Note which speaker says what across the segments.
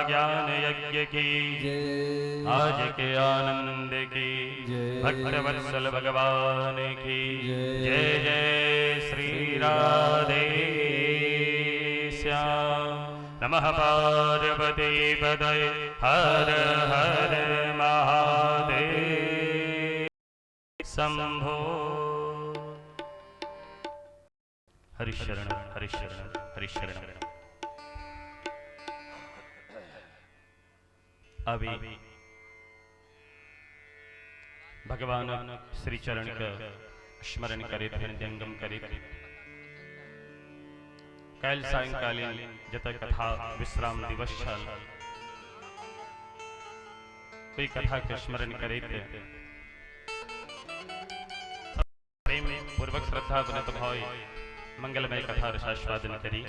Speaker 1: ज्ञान यज्ञ की
Speaker 2: जय।
Speaker 1: आज के आनंद की
Speaker 2: जय।
Speaker 1: भक्त वत्सल भगवान की
Speaker 2: जय।
Speaker 1: जय जय श्री राधे श्याम। नमः पार्वती पदये हर हर महादेव शंभो। हरिशरण हरिशरण हरिशरण। अभी भगवान श्री चरण के स्मरण करैत हृदयंगम करैत काल्हि सायंकालीन जतऽ कथा विश्राम दिवस छल, ओहि कथा के स्मरण करैत प्रेम पूर्वक श्रद्धा बनत भय मंगलमय कथा रसास्वादन करी।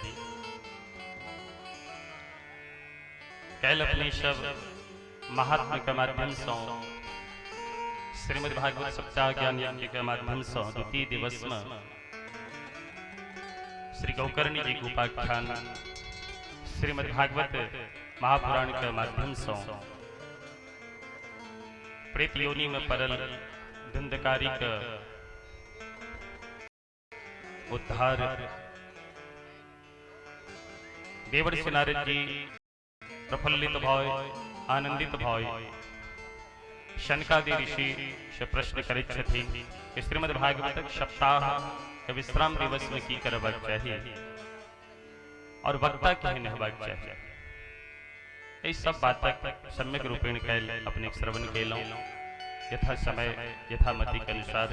Speaker 1: काल्हि अपने सब महात्म्य के माध्यम से श्रीमद् भागवत सप्ताह ज्ञान यज्ञ के माध्यम से द्वितीय दिवस में श्री गौकर्णी जी के उपाख्यान श्रीमद् भागवत महापुराण के माध्यम से प्रेत योनि में पड़ल धुंधकारी के उद्धार, देवर्षि नारद जी प्रफुल्लित भय आनंदित भय शनकादि ऋषि से प्रश्न करैत छथिन कि श्रीमद् भागवतक सप्ताह के विश्राम दिवस में की करबाक चाही और वक्ता केहन हेबाक चाही। एहि सब बातक सम्यक रूपेण कैल अपने श्रवण केलहुँ, यथा समय यथामति के अनुसार।